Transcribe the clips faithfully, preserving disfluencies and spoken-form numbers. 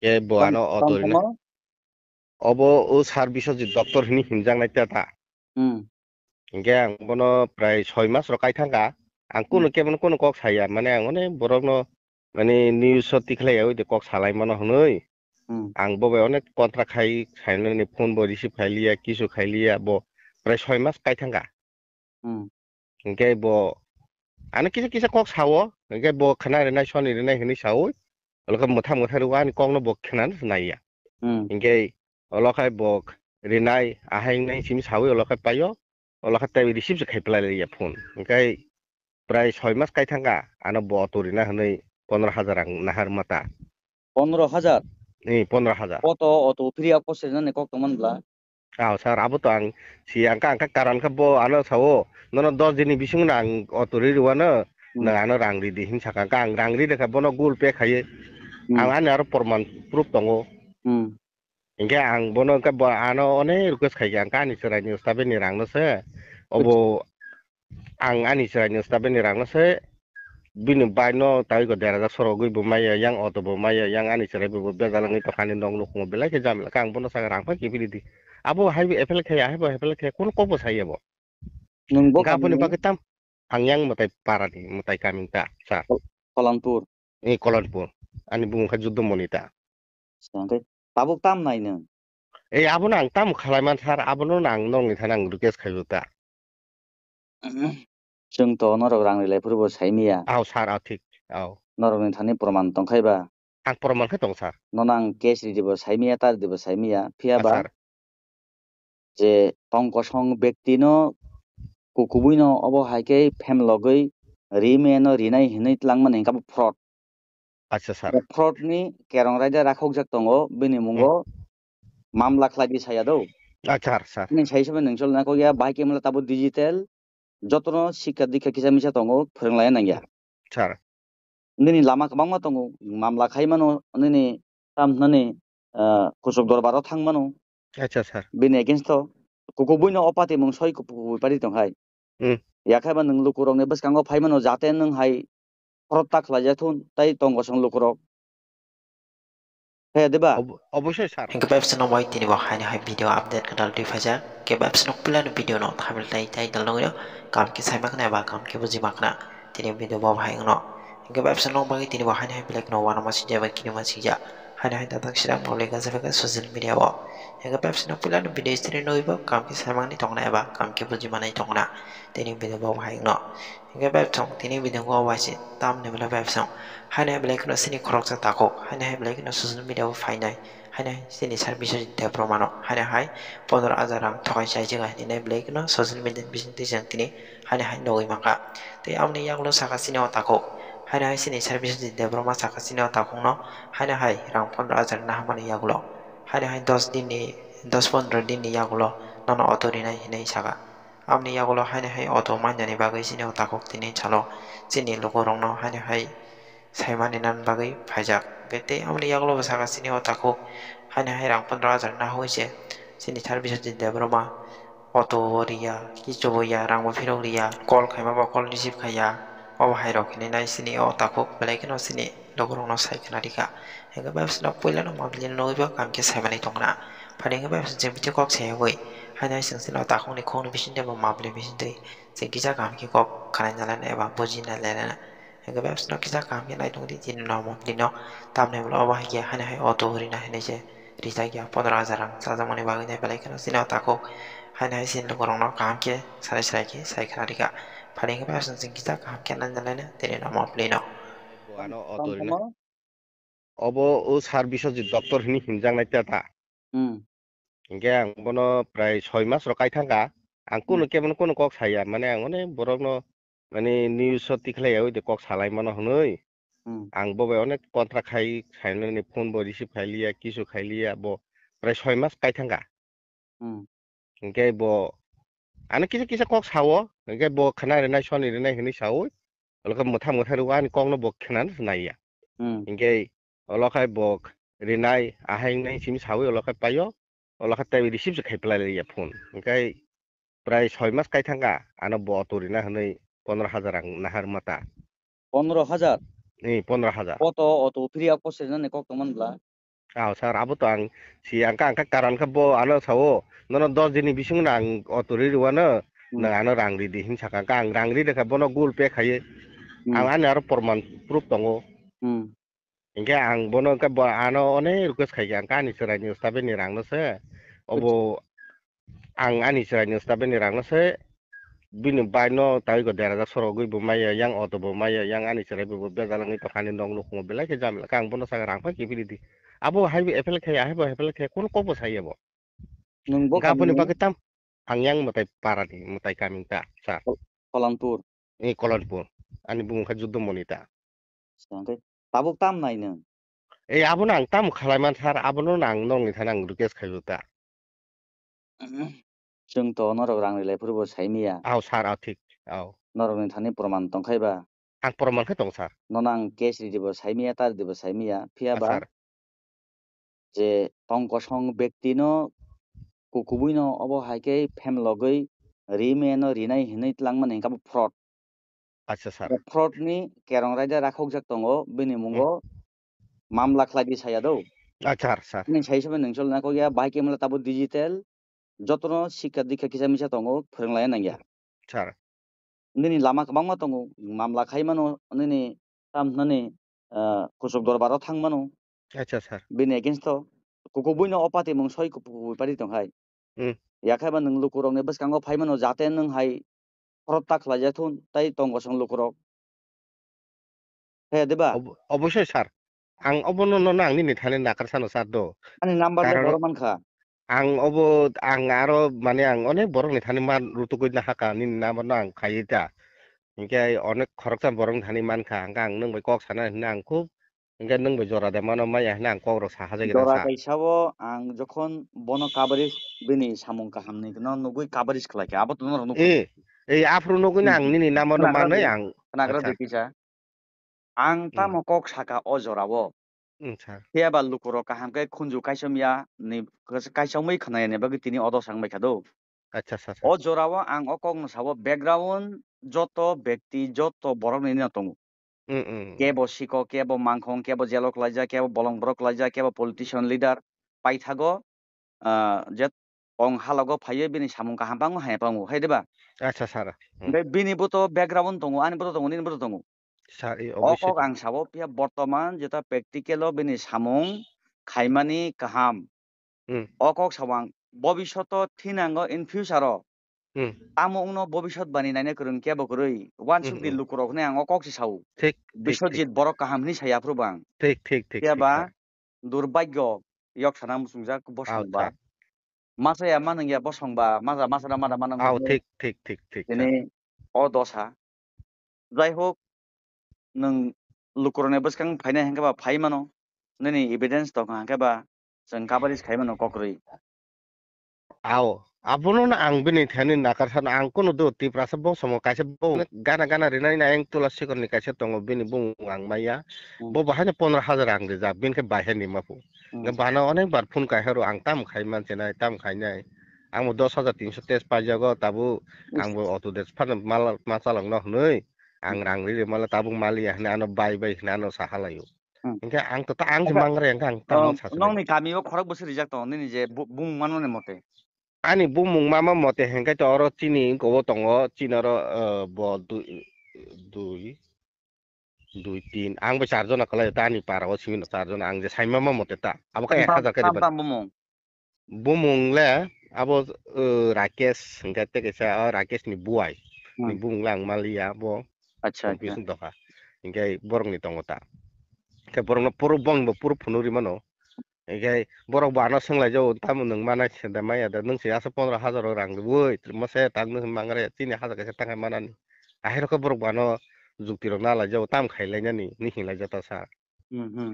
Khe bo ano auto rina. Obo o sir Biswajit doctor hini hinjaknai ta ta. Hmm. Hingke ang bono prai soi mas rok kai thangka. Ang kunu kebono kunu kok saya, mane ang onek borokno mane news o tikhlai ya, oi de kok salai mano hwnwi. Hmm. Ang bo bai onek kontra khai, sainani phone bo receive khai liya, kisu khai liya, bo prai soi mas kai thangka. Hmm. Hingke bo ano kisa kisa kok sao, hingke bo khna rinai, soni rinai hwnwi saui, olokhe mwthang mwthang rw ani kokno bo khnana naiya. Hmm. Hingke olokhe bo rinai, ahai wngnai simi saui olokhe paio, olokhe tei receive se khai phlai liya phone. Hingke prai soi mas kai thangka, ano bo auto rina hwnwi pondro hajar ang nahar mata. Pondro hajar? Ni pondro hajar. Auto, auto free of cost rinani kok tongman bla? Aw, sir, abo to ang si angka, angka karon khe bo ano sao, nono dos din ni bisingo no ang auto ri rwano, hmm, nwng ano rang ri di hin saka, angka ang rang ri rwkha, bono Google Pay khaiwi, hmm, ang ani aro porman proof tongo. Hmm. Hinkhe ang bono hinkhe bo ano onek request khaikha, angka ani chwraini staff ni rang no se, obo ang ani chwraini staff ni rang no se, bini bike no taigo dera jak sorogwi bo maya, yang auto bo maya, yang ani chwrai bo bejal wngwi tongkha, ani nok nukhungo belai khe jamila kha, ang bono saka rang phai kiphilwi di. Abo hai bo F L khai, hai bo F L khai, kono kok bo sai abo. Nwng bo hwnkhe aboni bagwi tam, ang yang mwtai para ni, mwtai kami ta, sir. Kol-, Kolonpur. Eh, Kolonpur. Ani bumung kha Juddo Moni ta. Hwnkhe tabuk tam nai nwng? Eh, abono ang tam khalai man, sir, abono ang nokni thani ang request khaibo ta. Chwng to norok rang rilai phuru bo sai miya. Aw, sir, aw, thik. Aw. Norokni thani proman tong khai ba? Ang proman khe tong, sir. Nono ang case ridi bo sai miya, ta ridi bo sai miya. Phiya ba, sir, je tong kosong bekti no kukubui no obo hai khe phem logwi ri me no rinai hinwi twlang mani hwnkhe abo fraud. Acha, sir. Bo fraud ni kerong raida rakhok jak tongo, bini, hmm, mungo mamla khlai di saya do. Acha, sir. Nini sai sabai nung chol na kok ya, bahai khe mla tabo digital, jotono sikha dikha kisa misa tongo, phwrwng laiya nang ya. Sir. Nini lama kwbangma tongo, mamla khai mano, nini tam nani, ah, kuchuk dorbar o thang mano. Acha, sir. Bini against o kukubui no o party mung soi kukubui party tong hai. Hmm. Yakhai ba nwng lukurok ni bwskango phai mano, jate nwng hai khorok ta khlai jak thun, tai tong kosong lukurok. Khe diba? Ob-, obosoi sir. Hingke pepsi no moi tini bo haini hai video update kwtal twi phaijak. Hingke pepsi no puila no video no thabil tai tai dal nugwi no kam khe sai ma khna eba kam khe buji ma khna. Tini video bo hai wngno. Hingke pepsi no bagwi tini bo haini hai belai kheno uanama sijak bai kinima sijak. Haini hai datang sijak public gajak social media o. Hingke pepsi no puila no video istri nugwi bo kam khe sai mani tongna eba kam khe buji manai tongna. Tini video bo hai wngno. Hingke pepsong tini video o waise tamni belai pepsong. Haini hai belai kheno sini khoroksa takhuk. Haini hai belai kheno social media o phainai. Haini hai sini service o jinte borok mano. Haini hai pondro hajar rang thokai chai jaga hinwi belai kheno social media bising twi chang tini haini hai nugwi mankha. Tei aboni yagulo saka sini o takhuk. Haini hai sini service o jinte borok ma saka sini o takhuk no. Haini hai rang pondro hajar naharmani yagulo. Haini hai dos din ni, dos pondro din ni yagulo nono auto rinai hinwi saka. Aboni yagulo haini hai auto manjani bagwi chini o takhuk tini salo chini lukurokno haini hai saimani nan bagwi phaijak. Tei aboni yagulo bo saka chini o takhuk haini hai rang pondro hajar naharwi se chini service o jinte borok ma auto bo riya, kichu bo ya, rang bo phirok riya, call khaima bo call receive khaiya, obo hai rok hinwi nai chini o takhuk belai kheno chini lukurokno sai khna rikha. Hingke pepsi no puila no mabli no nugwi bo kam khe saimani tongna. Phani hingke pepsi chwng bithi kok sai yagwi. Haini hai chwng chini o takhukni khokni bisingtwi bo mabli bisingtwi chwng kisa kaham khe kok khnai nalai eba buji nalai. Hingke pepsi no kisa kaham khe nai tongdi tini no mabli no. Tamni ulo obo hai khe haini hai auto rina hinwi se rijak ya pondro hajar rang chajakmani bagwi nai belai kheno chini o takhuk. Haini hai chini lukurokno kaham khe sarai sarai khe sai khna rikha. Phani hingke pepsi no chwng kisa kaham khe nai nalai tini no mabli no. Bo ano auto rina. Obo o sir Biswajit doctor hinwi hinjaknai ta ta. Hmm. Hingke ang bono prai soi mas rok kai thangka. Ang kunu, hmm, kebono kunu kok saya, mane ang onek borokno mane news o tikhlai ya, oi de kok salai mano hwnwi. Hmm. Ang bo bai onek kontra khai, sainani phone bo receive khai liya, kisu khai liya, bo prai soi mas kai thangka. Hmm. Hingke bo ano kisa kisa kok sao, hingke bo khna rinai, soni rinai hinwi saui, olokhe mwthang mwthang rw ani kokno bo khnana naiya. Hmm. Hingke olokhe bo rinai, ahai wngnai simi saui olokhe paio, olokhe tei receive se khai phlai liya phone. Hingke prai soi mas kai thangka, ano bo auto rina hwnwi pondro hajar ang nahar mata. Pondro hajar? Ni pondro hajar. Auto, auto free of cost rinani kok tongman bla? Aw, sir, abo to ang si, ang ka, ang ka karan khe bo ano sao, "Nono dos din ni bisingo no ang auto ri rwano, Hmm. nwng ano rang ri di," hin saka. Ang rang ri rwkha, bono Google Pay khaiwi. Hmm. Ang ani aro porman proof tongo. Hmm. Hinkhe ang bono hinkhe bo ano onek request khaikha, ang ani chwraini stabe ni rang no se. Obo ang ani chwraini stabe ni rang no se. Bini bike no taigo dera jak sorogwi bo maya, yang auto bo maya, yang ani chwrai bo bejal wngwi tongkha, ani nok nukhungo belai khe jamila kha, ang bono saka rang pai kiphilwi di. Abo hai bo F I R khai, hai bo F I R khai, kono kok bo saya bo. Nwng bo Hinkhe aboni kamini? Bagwi tam, ang yang mwtai parani, mwtai kamini ta, sir. Kol-, Kolonpur. Eh, Kolonpur. Ani bumung kha Juddo Moni ta. Sir, hwnkhe tabuk tam nai nwng? Eh, abono ang tam khlaiman, sir, abono ang nokni thani ang request khaibo ta. Chwng to norok rang rilai phuru bo saimiya. Aw, sir, aw, thik, aw. Norokni thani proman tongkhai ba? Ang proman khe tong, sir. Nono ang cash ridi bo saimiya, ta ridi bo saimiya, phiya Ah, ba? Sir. Je tong kosong bekti no kukubui no obo hai khe phem logwi ri me no rinai hinwi twlangmani hinkhe abo fraud. Acha, sir. Bo fraud ni kerong raida rakhokjak tongo, bini Hmm. mungo mamla khlai di saya do. Acha, sir. Nini sai sabai nung chol na kok ya, bahai khe mla tabo digital, jotono sikha dikha kisa misa tongo, phwrwng lai nang ya. Sir. Nini lama kwbangma tongo, mamla khai mano, nini tam nani, ah, kuchuk dorbar o thang mano. Acha, sir. Bini against o kukubui no o party mung soi kukubui party tong hai. Hmm. Yakhai ba nwng lukurok ni bwskango phai mano, jate nwng hai fraud ta khlai jak thun, tai tong kosong lukurok. He, diba? Ob-, obosoi, sir. Ang obono no, no, ang nini thani nakar sano, sir, do. Ani number le Karon boro mankha. Ang obo, ang aro, mane, ang onek borok ni thani man rutugwi nahaka, nini number no ang khaiwi ta. Hinkhe onek khoroksa borok ni thani mankha, hinkhe ang nwng bai kok sana hinwi ang khub, hinkhe nwng bai jora de mano maya hinwi ang kok rok saha jagwi Jora rasa. Kaisa o ang jokhon bono coverage bini samung kaham ni no nugwi coverage khlai kha, abo to norok nukho. Eh, eh, aphuru nugwi no ang Hmm. nini number no Khnagra manwi di, ang, khnagra acha. Di kisa. Ang Hmm. tamo kok saka o jora o. Hmm, sir. Phiya ba lukurok kaham khe khunju kaichom ya ni, kaichomwi khna ya ni bagwi tini odo sang bai kha do. Acha, sir, sir. O jora o ang o kok no sao, background joto bekti, joto borok ni no tongo. Hmm, hmm. Kebo sikok, kebo mangkhong, kebo jelo klaijak, kebo bolong borok klaijak, kebo politician leader paithago, ah, je kong halogo phaiwi bini samung kaham pango, hamya pango, hai diba? Acha, sir. Hmm. Hwnkhe bini bo to background tongo, ani bo to tongo, nini bo to tongo. Sir, eh, O obviously kok tongo. Ang sao, phiya bortoman jeta practical o bini samung khaimani kaham. Hmm. O kok sao ang, bobishoto thinango in future o. Hmm. Tamo wngno bobishot bani naina kwrwng kebo kwrwi. Wansuk Hmm, di hmm. lukurok hwnwi ang o kok se sao. Thik, thik, Biswajit thik. Borok kaham hwnwi saya phuru bo ang. Thik, thik, thik, Phiya thik, ba sir. Durbagyo yok sana muchungjak Aw, bosong ba. Sir. Masa ya manung ya bosong ba, masa, masa na mana manung Aw, ba. Thik, thik, thik, thik, sir. Tini o dosa. Jai hok, nwng lukurokni bwskang phainai hwnkhe ba phai mano, nini evidence tongkha hwnkhe ba chwng coverage khai mano kokrwi. Ao, abono no ang bini thani nakar sano, ang kunu do Tiprasa bongsomo kaisa bong gana gana rinai na ayang tula sikorni kaisa tongo, bini bung ang maya. Hmm. Bo bahaino pondro hajar ang rijak, bini khe bai hai ni ma phu. Hmm. Hwnkhe bana onek bar phone kai horo, ang tam khai man chenai, tam khainai. Ang bo dos hajar tinso test paijago, tabu Hmm. ang bo auto des phano mal, ma chalokno hwnwi. Ang Hmm. rang riri mala tabuk maliya hwnwi ano bai bai hwnwi ano sa halaio. Hmm. Hwnkhe ang to ta ang se Acha, mangre hwnkhe ang tamo oh, sa se nokni kami o khorok bwswk rijak tongo nini je bu-, bumung manmani mote? Ani bumung mama mote hwnkhe to oro chini wngko o tongo, chini oro, eh, bo dui, dui, dui, tin. Ang bai char jona kwlai ta ani para o simi no char jona ang je sai mama mote ta. Abo khe ek hajar khe tam, riba. Tam bumung? Bumung le abo, uh, Rakesh hwnkhe tei kaisa, oh, Rakesh ni buai. Hmm. Ni bumung le ang maliya bo. Acha, acha. Confusion tongkha. Hwnkhe borok ni tongo ta. Hwnkhe borok no puro bong bo puro phunuk ri mano. Hwnkhe borok bo ano swnglaijao, tamo nwng mana se da maya da, nwng se asa pondro hajar o rang rwui, masa tak nwng mangre, chini hajar kaisa tangai manani. Ahai rok khe borok bo ano jukti rok nalaijao, tam khailainani, ni hinlaijak ta sa. Hmm, hmm.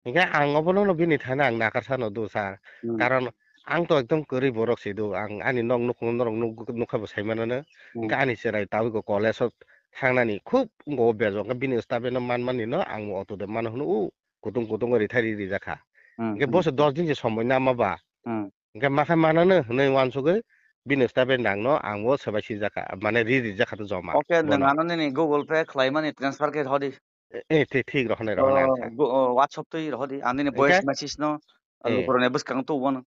Hingke ang obono no bini thani ang nakar sano do sir. Hmm. Karon ang to ekdom kwrwi borok se do. Ang ani nok nukhung norok nuk-, nukha bo sai manano. Hmm. Hingke ani cherai tabuk college o thangnani khub wngko o bejak. Hingke bini stabe no man mani no ang auto de mano hwno o kutung kutung o rithai ri rijak kha. Hmm, hingke hmm. Bo se dos din se somoi nama ba. Hmm. Hingke ma khe manano hwnwi uansugwi bini stabe nang no ang bo swbai sijak kha. Mane ri rijak kha to joma. Oke, bono. Nwng ano nini Google Pay khlai mani transfer khe hodi. Eh, eh, thi-, thik rohonai, rohonai, acha. Oh, go, oh, WhatsApp twi rohodi, ang nini voice Hingke? message no, ah, Eh. lukurokni bwskango tububano.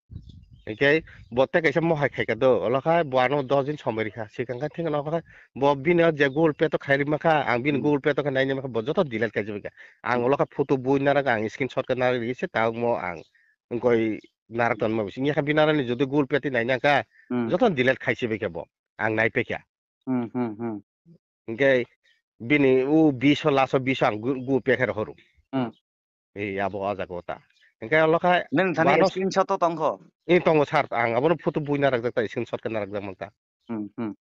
Hingke bo tei kaisa mohai khaika do, olo kha bo ano dos din somoi rikha, sikang kha thik no kha bo bini je Google Pay to khairima kha, ang bini Hmm. Google Pay to khe nainima kha, bo joto delete khaijak kha. Ang Hmm. olo kha photo bui narak, ang screenshot khe narak rikhe se ta mo ang goi narak tonma bisi. Ngi kha bini arani jodi Google Pay twi naina kha, Hmm. joto delete khaisi bai khe bo, ang nai pai kha. Hmm, hmm, hmm. Hingke bini o biso laso biso ang gu-, gu pekhe rohoru. Hmm. Ei abo o jaga o ta. Hingke olo kha Nini thani mano screenshot to tongkho? Ei tongo sir, ang abono photo bui narakjak ta, screenshot khe narakjak man ta. Hmm, hmm.